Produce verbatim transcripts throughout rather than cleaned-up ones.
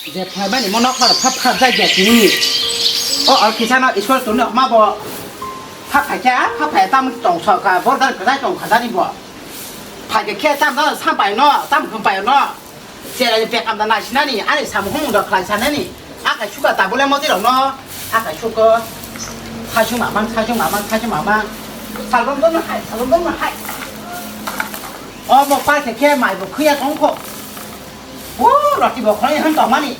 Je phaimani mo nokha pha pha jai ja tini. O, o kisa no school tuni ma bo. Pha pha kya, pha pha tam tong sa ka, bor dar ka tong kha dani bo. Pha ke khe tam da sam pai no, tam khum pai no. Chera je pekam da nai sinani, ani sam hum da khlai sanani. Aka suka ta bole moti rok no. Aka suka. Thaisung mamang, thaisung mamang, thaisung mamang. Salbam dong hai, salbam dong hai. O mo pa khe khe mai bo khuya tong kho. O roti bo khoi han tong mani.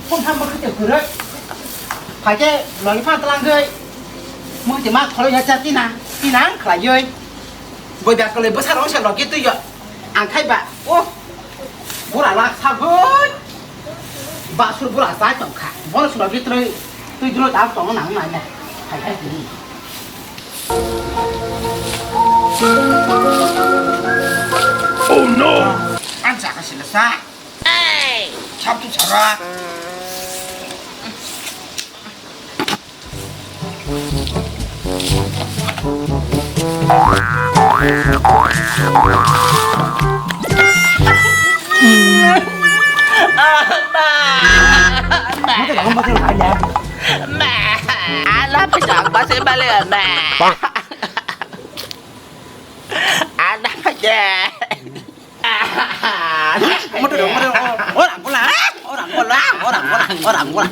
Phung tham bo khite khuroi. Pha khe logi pha tlang goi. Mo te ma khoi ya cha tina, tina khlai goi. Boi da kole bwsa rong se logi tu yo. Ang khai ba. O. Bura lak sagoi. Basur bura sa tong kha. Bono suno bitroi tui dro ta tong nang nai na. Hai hai tini. Oh no! Ang sa ka sila sa. Chap tu sara. Ala pajak basi bale ma. Ala pajak. Motor, motor, orang bola, orang bola, orang bola, orang bola.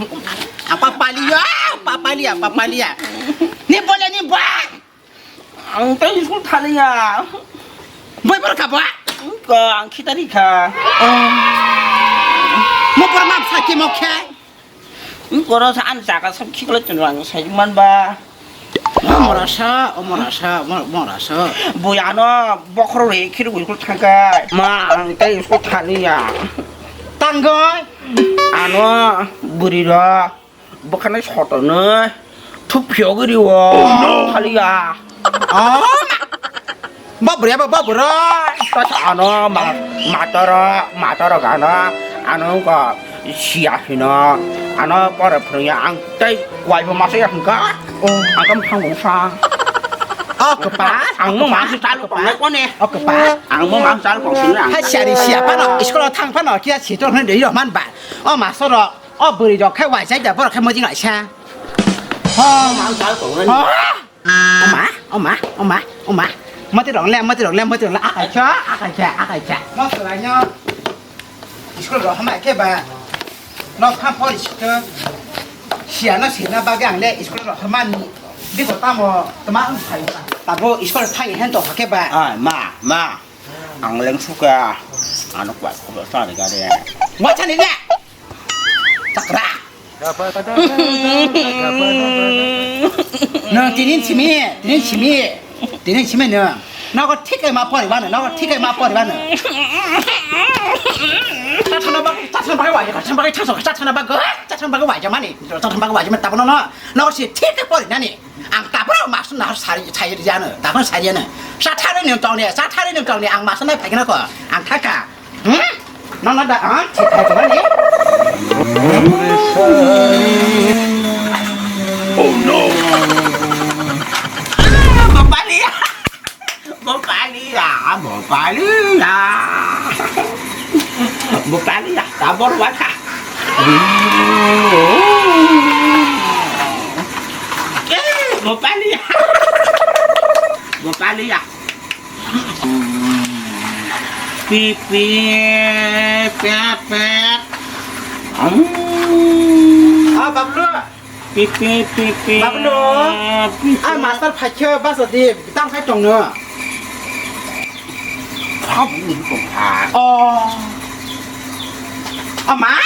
Apa palia, apa palia, apa palia. Ni boleh ni bah. Ang tei school thaliya. Boy bor kha ba? Ko ang khitari kha. Mo por map sa ki mo khe. Koro sa an jaga sab khikle tun ang sai man ba. Omorasa, omorasa, omorasa. Bui ano bokhoro re khir bui kul thangka. Ma ang tei school thaliya. Tanggoi. Ano buri ro. Bwkhanai sotonwi thup phiyogwi rio. Oh, no. Thaliya. Oh, ma. Ba bwrwi, ba, ba bwrwi. Tasa ano ma, matoro, matoro gana. Ano ko siya hino. Ano pore phwrwngya ang tei kwaibo masa ya hwnkha. Oh. Ang kam thang bongsa. Oh, kwpa. Ang mo ma si chalu kongnai kone. Oh, kwpa. Ang mo ma si chalu kong sini ang. Hai siya ri siya phano, school-o thang phano, kiya sitor hwnwi rwi rok man ba. Oh, mastor rok. O bwrwi rok khe waisai da, borok khe mojing laisa. Ho. Ang chal tongnani. Ho. Oma, oma, oma, oma. Mati rok le, mati rok le, mati rok le. Akai kha, akai kha, akai kha. Mo swlaino. School rok hamai khe ba. Nok tham por sikhe. Siya no sina bagwi ang le school rok hamani. Biko tamo tama ang phai. Tabo school thai hen to khe ba. Ah, ma, ma. Ang leng suka. Ano kwat ko sa ni gare. Mo chani le. Chakra. Nang tinin simi, tinin simi, tinin simi nang. Nogo thik ma pori bano, nogo thik ma pori bano. Tathana bag, tathana bag wajak, tathana bag taso, tathana bag, tathana bag wajak mani, tathana bag wajak mani tabono no. Nogo si thik pori nani. Ang tabono masuk nahar sari, sari jano, tabono sari jano. Sathari nung tong ni, sathari nung tong ni, ang masuk nai pagi nako, ang thaka. Hmm? Nang nang da, ah, thik thai thai ni. Oh no. Ah, bapali. Bapali ya, bapali ya. Bapali ya, tabor wata. Eh, bapali ya. Bapali ya. Pipi, pet, pet. Hmm. Ah, Bablu. Pipi, pipi. Bablu. Pipi. Ah, master phaikhe basa di, tang khai tongno. Hap ni tongkha. Oh. Ama.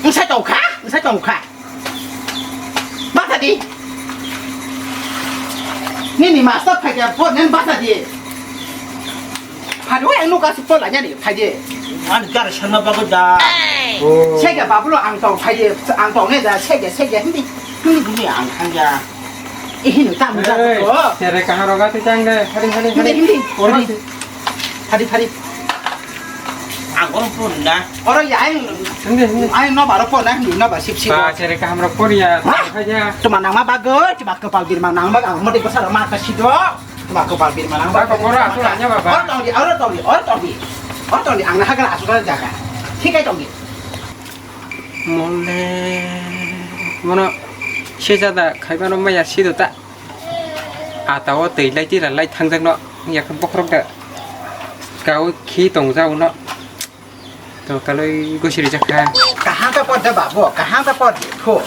Nsai tongkha, nsai tongkha. Basa di. Nini master phaikhe phone nen basa di. Phano ang nuka si phone lanyani phaidi. Ang gar sama bago da. Oh. Sega bablo ang tong phaidi, ang tong ne da sega sega hindi. Hindi hindi ang khanja. Eh, hindi tam da. Hey, ko. Sere kaharo ga ti chang de. Hari hari hari. Hindi hindi. Oro hindi. Hari hari. Ang oro pun da. Oro ya ang. Hindi hindi. Ang no baro pun na hindi no ba sip sip. Ba sere kaham ro pun ya. Hah? Aja. Cuma nama bago, cuma kepal bir manang bag, ang mati besar mata sido. Ba ko ba bir manang ba. Ba ko kora asu anya ba ba. Or tong di, or tong di, or tong di. Or tong di, ang na hagra asu kara jaga. Thik ai tong di. Mole. Mono sejada khaimano maya sido ta. Ata o twi lai tira lai thangjak no. Yakha bokhorok da. Kau khi tongjak no. To kaloi gosiri jakha. Kaham ta por da babu, kaham ta por. Pho.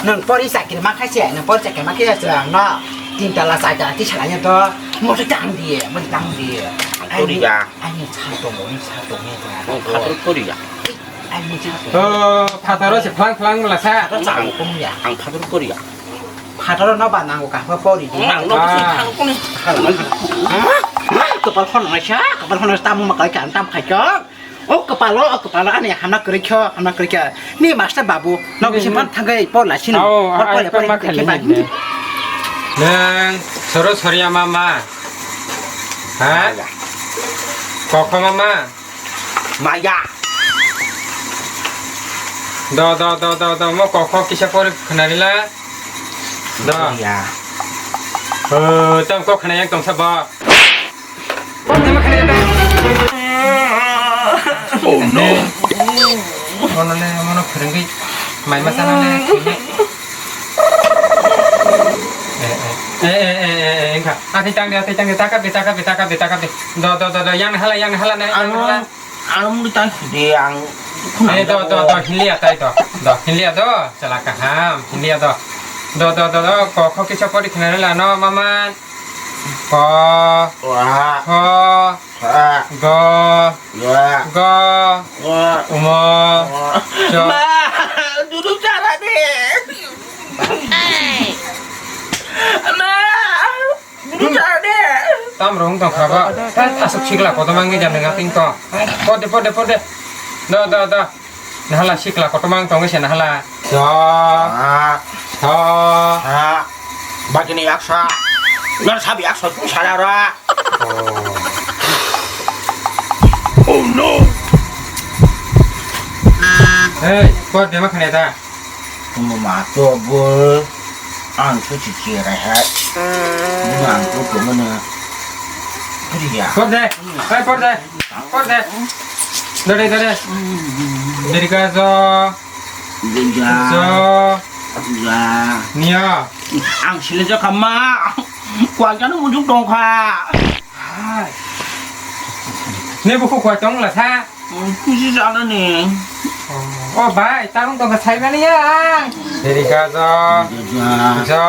Nang pori chakri ma khaise, nang pori chakri ma khaise ang no. Tin tala char tala ti salai to. Mo to tang di, mo tang di. Pori ya. Ani cha to mo, ni cha to mo. Phatro pori ya. Ani cha to. Oh, phataro se phlang phlang la sa. Cha ko ya. Ang phatro pori ya. Phataro no ba nango ka pori di. Ang no. Kopal khon nai sa, kopal khon tam ma kai kan tam khai ka. O kopalo, o kopalo ani hamna kwrwi kho, hamna kwrwi kho. Ni master babu, no bisi man thangai por la sini. Por por por ma khali ni. Nang soro soria mama. Ha? Kokho mama. Maya. Do do do do do mo kokho kisa por khnarila. Do. Ya. Oh, tam kok khna yang tong sabo. Oh no. Mono le, mono phwrwngwi mai ma chana le. Eh, eh, eh, eh, eh, eh, engkha. Atwi tang de, atwi tang de, takap de, takap de, takap de, takap de. Do, do, do, do, yang hala, yang hala, yang hala. Ano mui tang sidi ang. Eh, do, do, do, hinlia tai do. Do, hinlia do, chala kaham, hinlia do. Do, do, do, do, ko, kho kisa pori khnari lano, mama. Ko. Wa. Ko. Sa. Go. Ya. Go. Wa. Umo. Wa. Jo. Ma, duduk cara deh. Ma. Tam rong tong khaba. Asuk sikla kotomang ni jam dengan ting tong. Pode, pode, pode. Do, do, do. Nahala sikla kotomang tong se nahala. So. Ah. So. Ah. Bagini yaksa. Nang sabi yaksa tu sadara. Oh no. Hey, pode ma khane ta. Mo ma to bo ang chu chi chi rai ha. Mo ang to ko mo na. Kuri ya. Por de. Hey, por de. Por de. Dore, dore. Dirga zo. Zo. Zo. Za. Niya. Ang sile jo kama. Kwa jano mujuk dong kha. Hai. Ne buku kwa tong la sa. Kusi sana ni. Oh, bai, tarung tong ka sai mani ya. Diri ka zo. Za. Zo.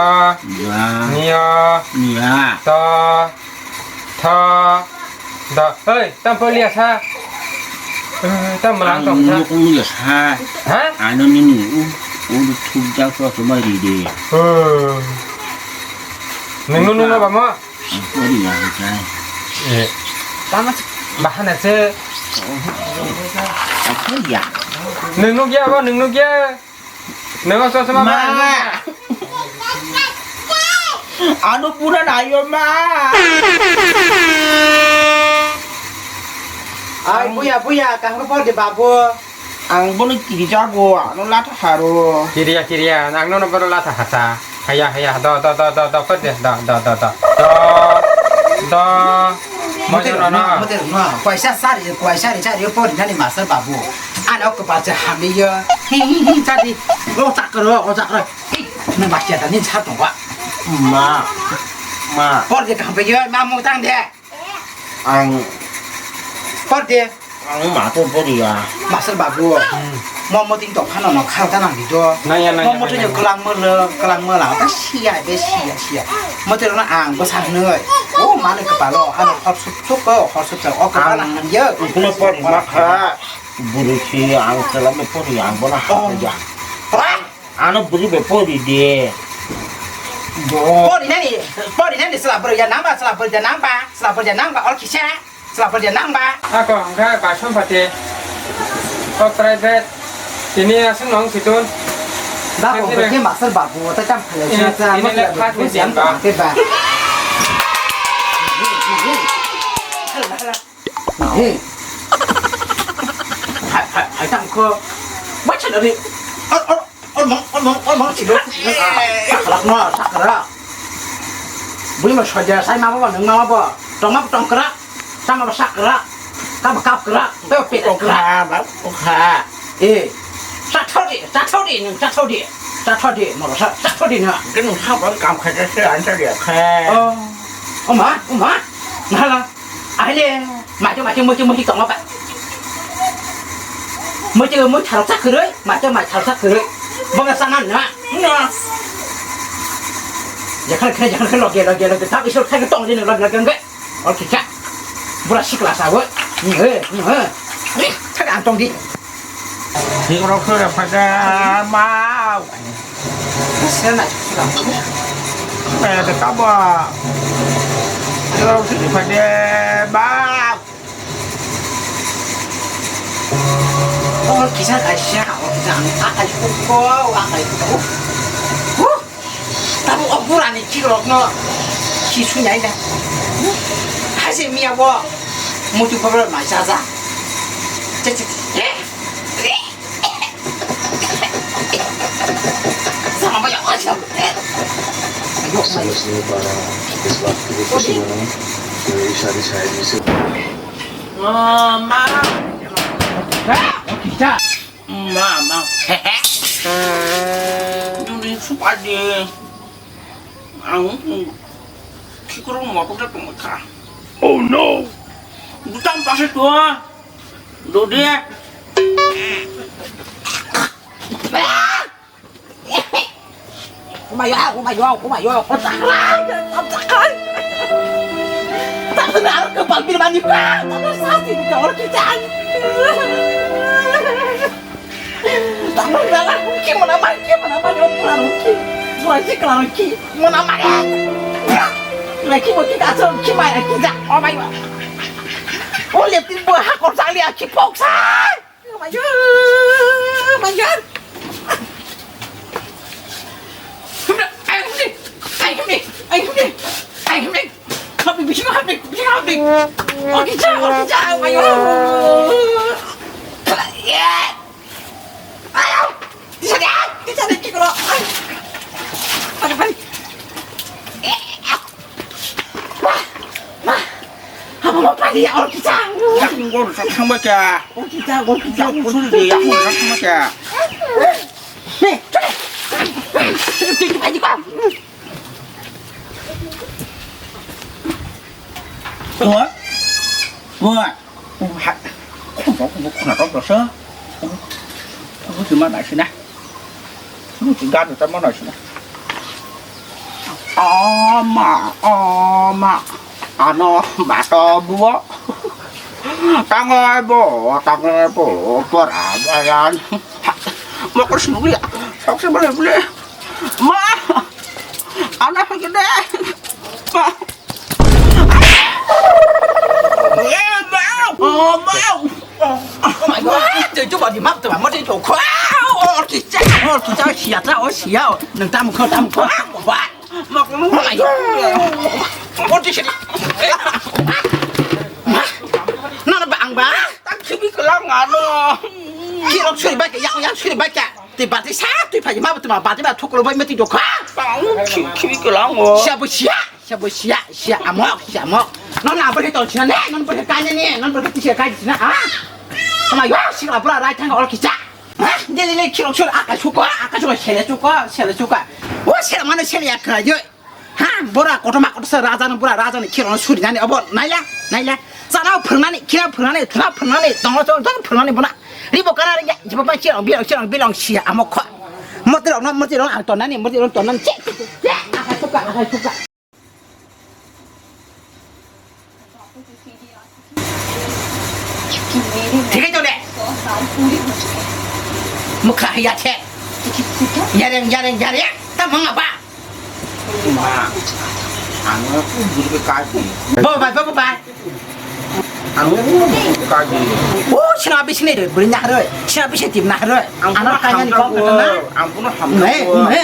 Za. Niya. Niya. To. Tho. Da. Hei, tam poli ya sa. Eh, tam malang tong sa. Ang nukung ya sa. Ha? Ano nini u u thuk jak to to mai ri de. Oh. Nung nung ba mo. Sorry ya, sorry. Eh. Tama bahana se. Sorry ya. Nung nuk ya ba, nung nuk ya. Nung so sama ma. Anu pura na yo ma. Ai buya buya, kaham por de babu. Ang bono kiri jago, ano lata haro. Kiriya, kiriya, ang nono bono lata hata. Haya, haya, do, do, do, do, do, pede, do, do, do, do. Do, do. Mote no, mote no, kwaisa sari, kwaisa ri sari, pori nani master babu. Ano ko bacha hamiya. Hi, hi, hi, sari. O chakro, o chakro. Hi, na bacha da ni sa to wa. Ma. Ma. Por de kampe yo, ma mo tang de. Ang. Por de. Ang ma to poriya. Master babu. Hmm. Mo mo ting tong phano no khal ta nang di do. Naya, naya, mo mo to naya. Kelang mele, kelang mela. Ta sia be sia sia. Mo to na ang bo sa hnoi. O mane kepalo ano hor sup sup ko, hor sup sup. O kepala ang. Ang ye. Kuno pori ma kha. Buru si ang kelang pori ang bona ha. Oh. Ja. Wah. Ano bwrwi bai pori de. Bo. Pori nani, pori nani sela bwrwi ya nang ba, sela bwrwi ya nang ba, sela bwrwi ya nang ba, ol kisa, sela bwrwi ya nang ba. Ako, angkha ba sompati. Ko private. Tini aswk nong situn. Da ko ke master babu, ta cham khale. Ini, ini le first meeting ba. Ke ba. Hai, hai, hai, tang ko. Bacha dari. Or, or, or, mong, or, mong, or, mong, chido. Sakrak no, sakrak. Buli ma soja, sai ma ba, nung ma ba. Tong ma tong krak. Sama ba sakrak. Kap kap krak. Pe pe krak. Ba, krak. Eh. Sakrak. Chathodi, nwng chathodi. Chathodi, morosa, chathodi na. Khe nwng sabang kam khaida se, ang chalia khe. Oh. Oma, oma. Nahala. Ahile, macho, macho, muchi, muchi tongma ba. Muchi, muchi tharok chakhwrwi, macho, macho tharok chakhwrwi. Boga sana na. Na. Jekhar khe, jekhar khe, loge, loge, loge. Thap isor thai tong jeni, loge, loge, loge. Oke, kha. Bura sikla sawo. Nge, nge. Thak ang tong di. Hikrok sore phade mau. Sena. Eh, de kabo. Hikrok sore phade mau. Oh, kisa kaisa, oh, kisa ang akai ko, akai ko. Huh. Tabuk o burani khikrokno si suinai da. Haise miya bo muitu khobor mai chaja. Che, che, che. Sama ba ya, oh, sama. Ayo, sama. Solution para islak itu semua. Dari syari saya di sini. Mama. Ah, kita. Mama. Nuni supadi. Ang khikoro moto de tong kha. Oh no. Butang pase to. Dode. Kumayo, kumayo, kumayo. Kotak. Kotak. Tak benar ke palpir mani pa. Tak sasi di kawal kita. Tamo dala ki mana mai ki mana mai o pura ki. Pura ki kala ki mana mai. Mai ki mo ki ka so ki mai ki ja. Oh my god. O le tin bo ha ko sa li a ki pok sa. Oh my god. Oh my god. Ai hum ni. Ai hum ni. Ai hum ni. Ai hum ni. Happy, happy, happy, happy. Oh, kita, oh, kita. Oh my god. Yeah. Ayo, di sana, di sana, di sana. Ay. Pari, pari. Wah, wah. Apa mau pari ya, orang kita? Ya, aku ngor sa thangba kya? Orang kita, orang kita. Aku sudah di, aku ngor sa thangba kya? Nih, coba. Itu, itu, itu, itu. Oi. Oi. Hai. Khunok, khunok, khunok, khunok, khunok. Khunok, khunok, khunok, khunok. Khunok, khunok, khunok, khunok. Ama, ama. Ano, bato buo. Tangai bo, tangai bo, pora bayan. Mokor sumugri. Sok se bole bole. Ma. Ano, gede. Ma. Oh my god! Coba di map coba mau di toko. Oh kita, oh kita sia ta, oh sia. Nang tam ko tam ko. Wah. Mak lu. Oh di sini. Nana ba ang ba. Tak sini kelang ano. Kirok suri baca, yang yang suri baca. Di bati sa, di bati ma, di ma bati ma thuklo bai mati doka. Bang, ki ki kelang o. Siapa sia? Siapa sia? Sia amok, sia amok. Non apa kita sini ne? Non pergi kanya ne? Non pergi sia kanya sini ah? Sama yo sila pura rai tang ol kicha. Hah? Dia lele kirok sur akai suka, akai suka sele suka, sele suka. Oh sele mana sele ya keraja. Ha, bora kotorma kotorsa raja no bora raja ni khirok no suri nani obo naila, naila. Chana phwrwngnani, khira phwrwngnani, thwla phwrwngnani, tongo chong chong phwrwngnani bona. Ribo kana ringya, jibo pai chirong bilong chirong bilong sia amo kho. Moti rok no, moti rok ang tonani, moti rok tonani. Che, che, che, akai suka, akai suka. Thik hai to de. Mukha hiya che. Yareng, yareng, yareng. Ta manga ba. Ma. Ano bujui kaji. Bo ba, bo ba. Ano bujui kaji. Oh, sina bisini re, beri nyah re. Sina bisini tim nah re. Ano kanya ni kong kata na. Ang puno ham. Me, me.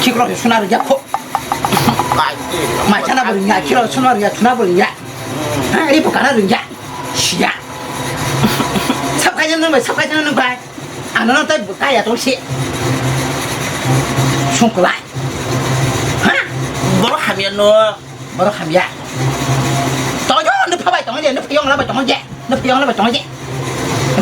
Khikrok se suna rwya kho. Mai chana bo rwya, khikrok suna rwya, suna bo rwya. Ha, ri bo kana rwya. Siya. Sab kaijan nang bai, sab kaijan nang bai. Ano no tai bo kaya tong si. Sungklai. Ha? Boro hamya no. Boro hamya. Tong jo, no phabai tong je, no phiyong la bai tong je. No phiyong la bai tong je. No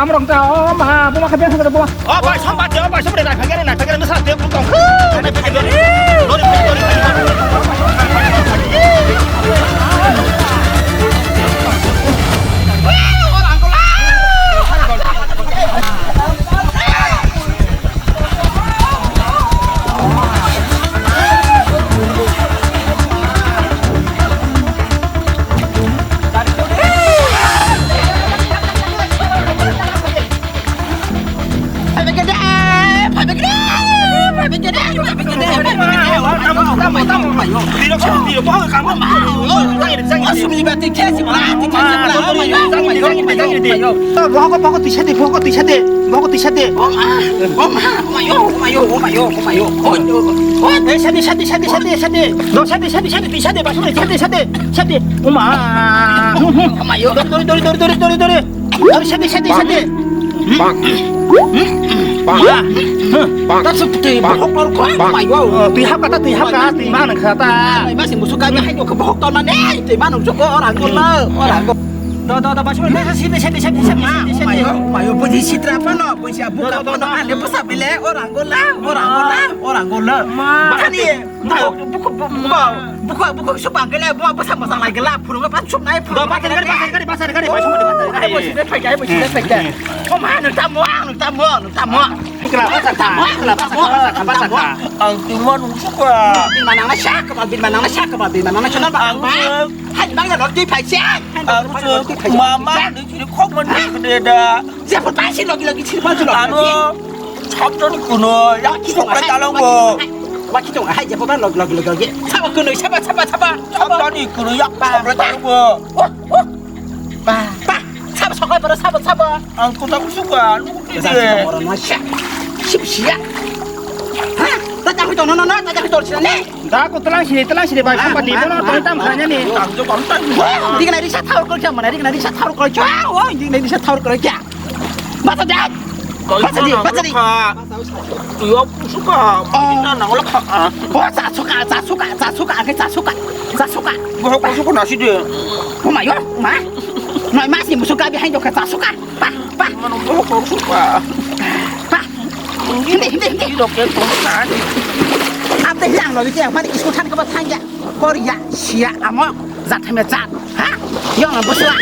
amrok ta, o ma, buma kha beng kha buma. O bai, som bati, o bai, som re, nai phagere, nai phagere, nusra te, bum tong. Nai phagere, lori phagere, lori phagere. Bohok, bohok, twi sade, bohok, twi sade, bohok, twi sade. Oh, ma, oh, ma, oh, ma, oh, ma, oh, ma, oh, ma, oh, oh, oh, oh. Eh, sade, sade, sade, sade, sade. No, sade, sade, sade, twi sade, basuri, sade, sade, sade. Oh, ma. Oh, ma, oh. Dori, dori, dori, dori, dori, dori, dori. Dori, sade, sade, sade. Bang. Bang. Bang. Bang. Twi hap ka, twi hap ka, twi ma nang kha ta. Ai, ma sing musu ka, hai, ko bohok ton mane, twi ma nang joko, orang ko la, orang ko. Do, do, do, basuri, sade, sade, sade, sade, sade. Ma, oh, ma, oh, buji sitra pa no, buji abu ka pa no, ale busa bile, orang ko la, orang ko la, orang ko la. Ma. Kani. Bukhuk, bukhuk, bukhuk, bukhuk, bukhuk, bukhuk, subang gele, bukhuk, bwsa mwsang lai gela, phurungo pan subnai, phurungo pan gele. Basari gari, basari gari, basari gari. Ai, bosi de phai, ai, bosi de phai. Kom ha, nung tamo, nung tamo, nung tamo. Kla basa kha, kla basa kha, basa kha. Ang timo nung suka. Bin manang na sak, bin manang na sak, bin manang na sak. Ang hai bang ya lor twi phai se. Ang mama ni chiri khok mon de da. Jepun pasi logi logi chiri pasi logi. Ano, chapter kuno, ya, chapter kuno, hai, jepun logi logi logi. Sabo kuno, sabo, sabo, sabo. Chapter ni kuno, ya, chapter kuno. Pa, pa, sabo sokai paro, sabo, sabo. Ang kuta kusuka, nukti de. Sip sia. Ha? Tata kuto no no no, tata kuto sini. Da ko telang sini, telang sini, bai, sampai di mana, tong tam khanya ni. Di kena risa thaur kol jam mana, di kena risa thaur kol jam. Oh, di kena risa thaur kol jam. Masa dah. Masa di, masa di. Yo suka. Oh. Ina nang lo kha. Oh, sa suka, sa suka, sa suka, sa suka, sa suka. Bohok suka nasi de. Oh my god, ma. Noi mas ni musuka behind ka sa suka. Pa, pa. Mano bohok suka. Pa. Hindi, hindi, hindi. Hindi lo ke kong sa ni. Ate yang lo yang mani isu than ka ba thang ya. Korea, sia, amok, jat hame jat. Ha? Yang busla.